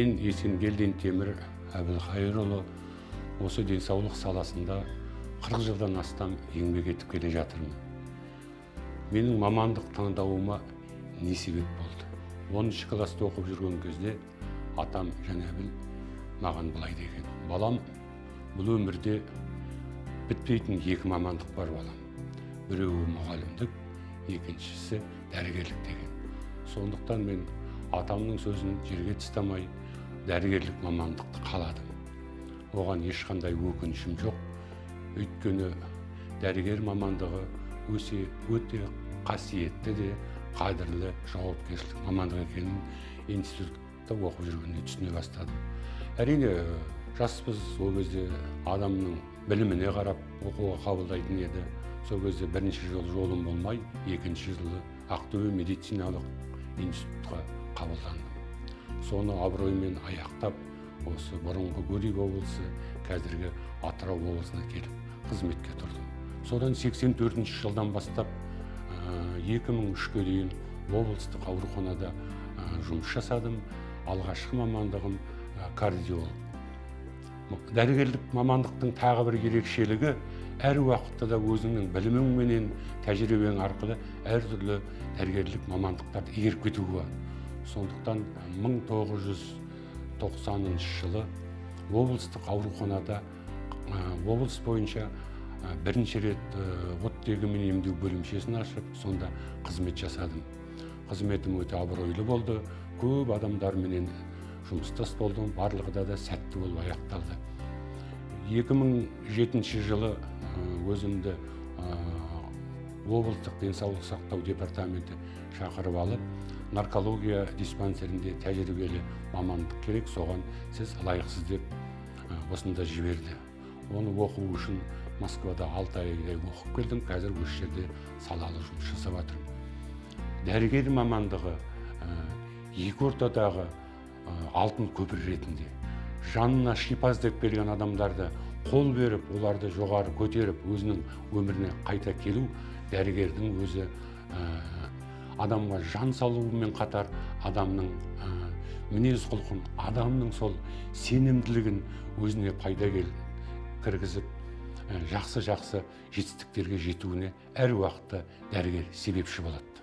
Мен Есенгелдин Темір Әбілхайырұлы, осы денсаулық саласында 40 жылдан астам еңбек етіп келе жатырмын. Менің мамандық таңдауыма не себеп болды? 10 класста оқып жүрген кезде атам Жәнәбіл маған былай деген: «Балам, бұл өмірде бітпейтін екі мамандық бар, балам. Біреуі мұғалімдік, екіншісі дәрігерлік», – деген. Сондықтан мен атамның сөзін жерге тастамай, дәрігерлік мамандықты қаладым. Оған ешқандай өкінішім жоқ, өйткені дәрігер мамандығы өсе өте қасиетті де қадірлі, жауапкершілік мамандық екенін институтта оқып жүргенде түсіне бастадым. Әрине, жаспыз, ол кезде адамның біліміне қарап оқуға қабылдайтын еді. Сол кезде бірінші жыл жолым болмай, екінші жылы Ақтөбе медициналық институтқа қабылдандым. Соны абыроймен аяқтап, осы бұрынғы Гурьев облысы, қазіргі Атырау облысына келіп қызметке тұрдым. Содан 84 жылдан бастап 2003-ке дейін облыстық ауруханада жұмыс жасадым. Алғашқы мамандығым кардиолог. Дәрігерлік мамандықтың тағы бір ерекшелігі: әр уақытта да өзіңнің біліміңменен, тәжірибең арқылы әртүрлі дәрігерлік мамандықтарды игеріп кетуге болады. Сондықтан 1990 жылы облыстық ауруханада облыс бойынша бірінші рет оттегімен емдеу бөлімшесін ашып, сонда қызмет жасадым. Қызметім өте абыройлы болды, көп адамдарменен жұмыстас болдым, барлығы да сәтті болып аяқталды. 2007 жылы өзімді облыстық денсаулық сақтау департаменті шақырып алып, наркология диспансерінде тәжірибелі мамандық керек, соған сіз лайықсыз деп осында жіберді. Оны оқу үшін Москвада 6 айдай оқып келдім. Қазір осы жерде салалы жұмыс жасап жатырмын. Дәрігер мамандығы екі ортадағы алтын көпір ретінде жанына шипа іздеп келген адамдарды қол беріп, оларды жоғары көтеріп, өзінің өміріне қайта келу. Дәрігердің өзі адамға жан салуымен қатар адамның мінез құлқын, адамның сол сенімділігін өзіне пайда кіргізіп, жақсы жақсы жетістіктерге жетуіне әр уақытта дәрігер себепші болады.